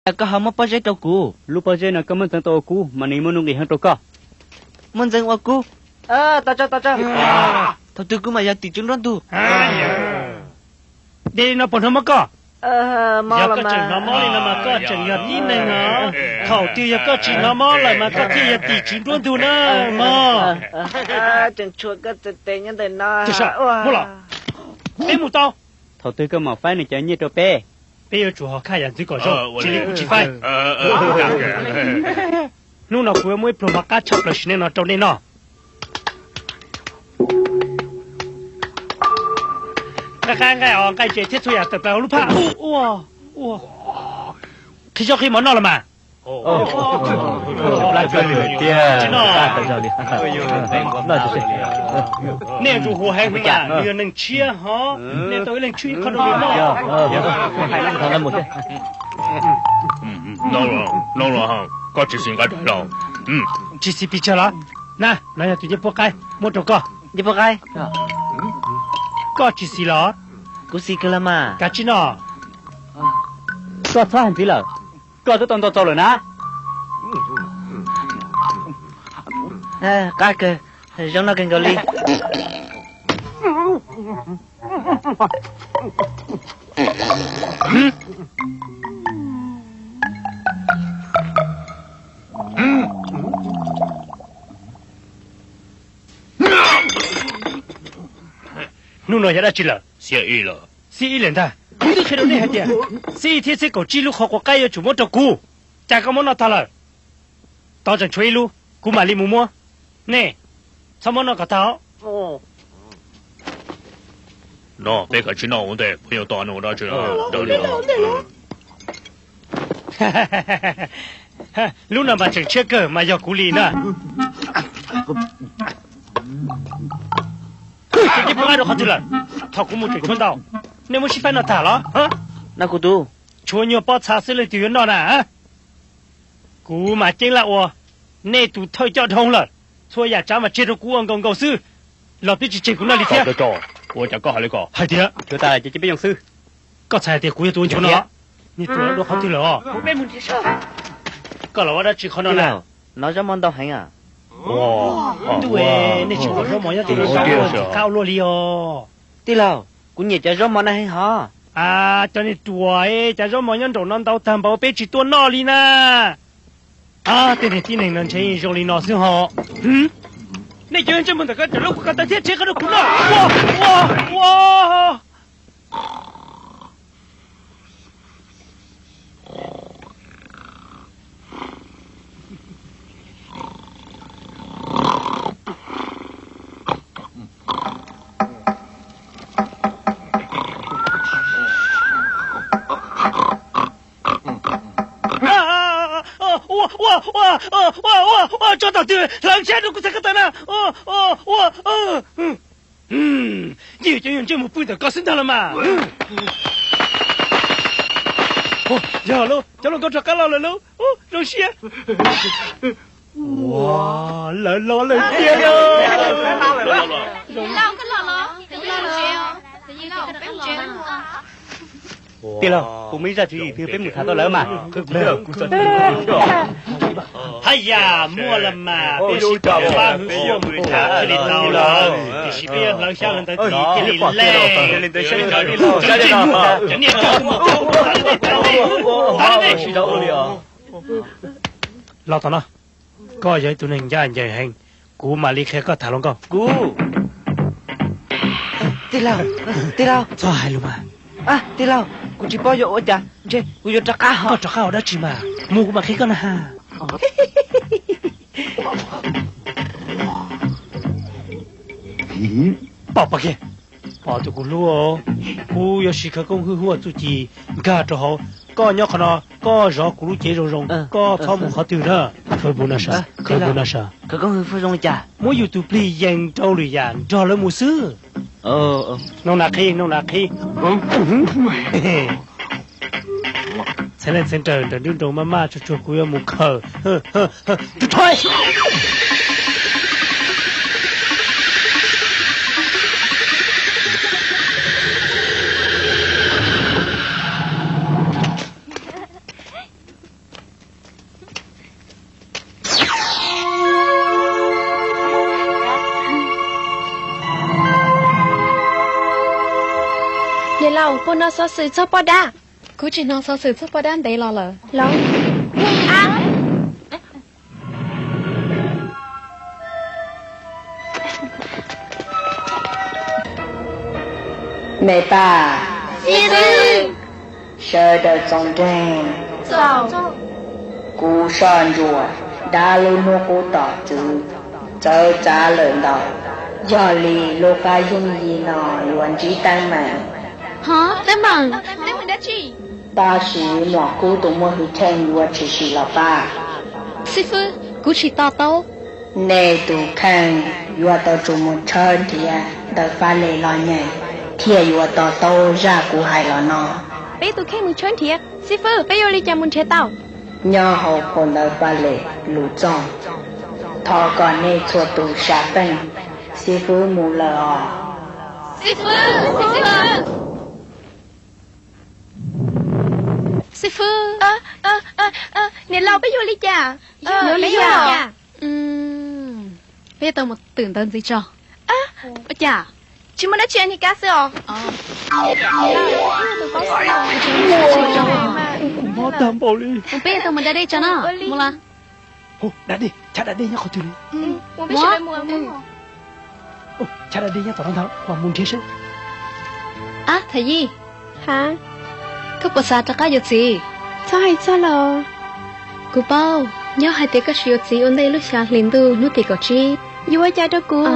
Cas koj ho muab pob zeb rau kuv? Lub pob zeb no koj muab ntxeev tau ua kub, mas nws muaj nuj nqis heev rau koj. Muab ntxeev ua kub? Thaum twg kuv mam yog tim tswv nruab ntug? De li no puas hnov mob koj? Yog koj tseem hnov mob li no mas koj tseem yog tib neeg no. Thaum twg yog koj tsis hnov mob lawm mas koj thiaj yog tim tswv nruab ntug na mog. Tseem tshuav koj txawv tes nyob ntawm no. Muab los, peb mus tau. Thaum twg koj mam faib nws cov nyiaj rau peb? Peb yuav tsum ho khaj yam ntxwv kom zoo, tsis li kuv tsis faib. Hnub no kuv yuav muab ib pluag mov qab tshaj plaws sim neej no rau nej noj. Nqaij qab nqaij os, nqaij ntses thiab txhua yam tawm plaws hauv lub phaj. Ua, ua, qhib zaub qhib mov noj los mas. Nej yuav tsum huam heev, nws yog neeg tshiab hov, nej tau ib leeg tswj ib qho rau nws noj. Koj tsis xis nqaij los? Tsis xis pes tsawg los? Na, no yog tus ncej puab qaib, muab rau koj. Ncej puab qaib? Koj tsis xis los? Kuv xis kawg los mas. Kav tsij noj. Koj txhob hais ntxiv lawm, koj twb tau nto txaus lawm na. Qab kawg, zoo noj kawg nkaus li. Hnub no yog dab tsi lawm? Xiab ib lawm ntag. Kuv twb qhia rau nej hais tias xiab ib thiab xiab kaum tsib lub qhov quav qaib yuav tsum muab rau kuv, cas koj muab noj tag lawm? Tod tseem tshuav ib lub, kuv mam li mus muab. Nej txhob muab noj kom tag os. No peb kav tsij noj ua ntej, peb yuav tau ua dab tsi. Lub no mas tseem tshiab kawg mas yog kuv li na. Ces ncej puab qaib rau qhov twg lawm? Thaum kuv mus tseem tshuav ntau, nej muab sib faib noj tag los? Tshuav nyuag pob txha xwb leej twg yuav noj na? Kuv mas ceeb laj ua nej tus thawj coj dhau lawm, txhua yam tsav mas tseg rau kuv ua nkaus nkaus xwb, los twb tsis tseg kuv noj li thiab. Ua cas koj hais li ko? Hais tias, hais tias koj txhais hais tias kuv yog tus ua nchuav no? Niag ruam, dua qhov twg lawm os? Koj los ua dab tsi qhov no na? Nov zaub mov ntau heev. Ntuj, nej tsis pom zaub mov nyob tim no tsis qab ua luaj li os. Tij laug, kuv nyiam cov zaub mov na heev hov. Cov niag ruam, cov zaub mov nyob nraum no ntau tag npaum peb tsis tuaj noj li na. Tej niag tib neeg no ntshe zoo li no xwb ho. Nej cov ntsej muag ntawm ko, cov lub kuv ko taw thiab tseg qhov rau kuv noj. Ua, ua, ua, tso tom twg, hlawv xyab rau kuv txhais ko taw na. Ua, ua, ua. Yeej yog cov yawg ntsej muag pw ntawm ko xwb ntag los mas. Yog lauj, cov hluas nkauj rov qab los lawm lauj, zoo siab. Ua, lawv los lawm tiag. Tij laug, puas muaj ib zaj tswv yim twg peb mus tham tau lawv mas? Haj yam muaj los mas, peb sib pab hwv suab mus tham thiaj li tau lawm, tiam sis peb yuav hlawv xyab hlawv ntawv ntxiv thiaj li lej. Cov niag coj mus, cov niag coj mus, los tom no. Koj yog ib tug neeg ncaj ncees heev, kuv mam li qhia koj tham hluas nkauj. Kuv, tij laug, tij laug, txhob hais lus mas. Tij laug, kuv tsis paub yuav ua cas, ntshe kuv yuav rov qab ho. Koj rov qab ua dab tsi mas? Mus kuv mam qhia koj na ha. Pom pom kiag, pom tus kuv hlub, kuv yuav siv khawv koob hwj huaj txuj ci nkag rau hauv. Koj nyob qhov no, koj zov kuv lub cev zoo zoo, koj txhob mus qhov twg na. Khawv koob hwj huaj zoo li cas? Muab yus tus plig yees rau lwm yam nrog lawv mus xwb. Noog nas qhib, noog nas qhib. Txheeb leej txheeb raws nram nruab nroog maj maj tsuag tsuag kuv yuav mus khaws. Au, puas hnov xov xwm txog poj dab? Kuv tsis hnov xov xwm txog poj dab ntev los lawm. Los. Me paj, sawv daws txaus ntseeg. Kuv soj ntsuam dab lub hnub qub tom txwv txawv txav lawm ntau. Yog li lub qab yooj yim no yuav ntsib teeb meem. Ho, teeb meem? Tab sis mom kub tus muaj hwj chim yuav tshwm sim los pab. Xib fwb, kuv tsis to taub. Nej tus kheej yuav tau tsum mus tshawb nrhiav ntawm Faj Les los nyeem thiaj yuav to taub zaj kuv hais los no. Peb tus kheej mus tshawb nrhiav? Xib fwb, peb yuav ua li cas mus nrhiav tau? Nyob hauv phau ntawv Faj Les lus txooj. Thov kom nej txhua tus sam peej, xib fwb mus lawm os. Xib fwb. Niam laus, peb yuav ua li cas? Peb yuav tau mus twm ntawv ntxiv tso. Ua cas? Tsis muaj dab tsi, niag kab xwb os. Mob tag npaum li. Peb yuav tau mus da dej tso na. Hu, da dej, chav da dej nyob qhov twg li? Chav da dej nyob tom no ntag, mus nrhiav seb. Ab, Thaj Yij, koj puas xav rov qab yuav txiv? Txhob hais txog los. Kuv paub, nyob hais tias koj tsis yuav txiv ua ntej lub xya hli ntuj hnub tim kaum tsib. Yuav ua cas rau kuv?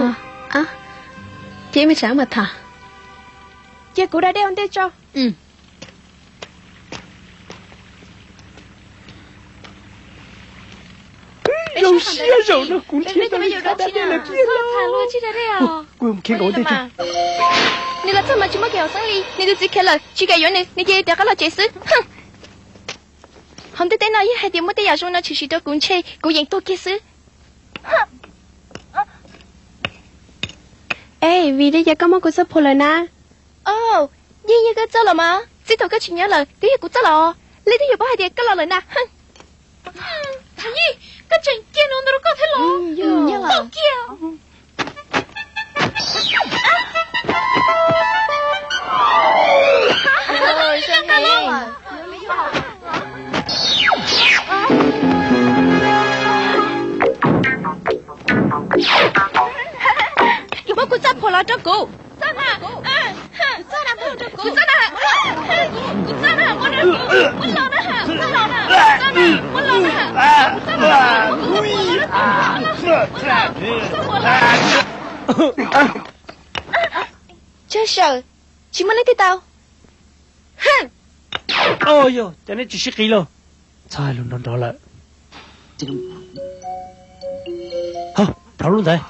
Ces me tsam mam tham. Cia kuv da dej ua ntej tso. Zoo siab zaum no kuv nrhiav tau li chav da dej lawm tiag lauj. Kuv mus khiav nkaum ua ntej tso. Nws los txog mas tsis muaj kev haum xeeb li, nws tus txiv khiav lawm tsis kam yuav nws, nws cia li rov qab los tsev xwb. Hauv ntiaj teb no yog hais tias muaj tej yam zoo no tshwm sim rau kuv ntshe kuv yeem tuag kiag xwb. Es vim li cas koj muab kuv txoj phuam lawm na? Yeej yog koj txoj los mas, txij thaum koj tsis nyob lawm twb yog kuv txoj los. Leej twg yuav paub hais tias koj los lawm na. Thaj Yij, koj tseem cia nws ua ntawd rau koj thiab los? Txhob cia. Muab kuv txoj phuam los rau kuv. Tsawg sawm, tsis muaj leej twg tau. Yog cov neb tsis sib qiv los, txhob hais lus nrov nrov lawm. Hov, plhov lub ntawd.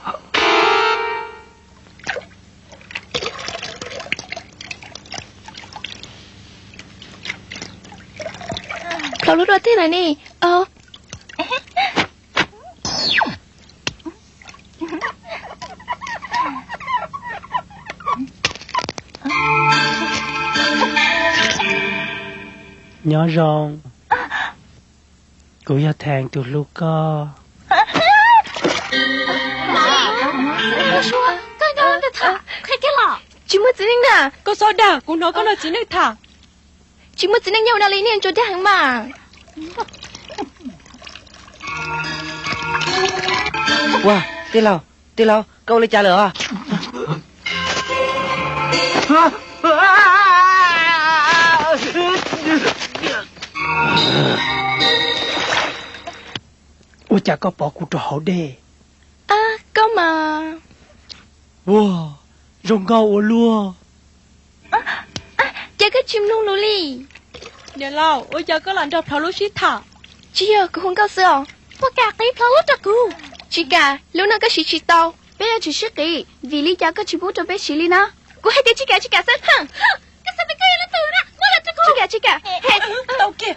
Plhov lub dua teg lawm ne. Nyob zoo, kuv yog Theej tus hlub koj. Tsis muaj txiv neej na. Koj txhob dag, kuv hnov koj nrog txiv neej tham. Tsis muaj txiv neej nyob ua no li, niag ntsuag dag heev mas. Ua, tij laug, tij laug, koj ua li cas lawm os? Ua cas koj pov kuv rau hauv dej? Koj mas. Ua, zoo nkauj ua luaj. Ces koj tsis mloog lus li. Niam laus, ua cas koj lam nrog plhov lub sib tham? Tsis yog, kuv hu nkauj xwb os. Puas kam qiv plhov lub rau kuv? Tsis kam, lub no koj siv tsis tau. Peb yuav tsum sib qiv, vim li cas koj tsis pub rau peb siv li na? Kuv hais tias tsis kam, tsis kam xwb. Koj xav tias koj yog leej twg na? Muab los rau kuv. Tsis kam, tsis kam.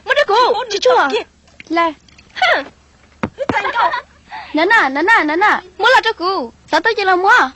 Muab rau kuv, tsis tshua. Lawm. Na na, na na, na na, muab los rau kuv, xav tuaj ces los muab.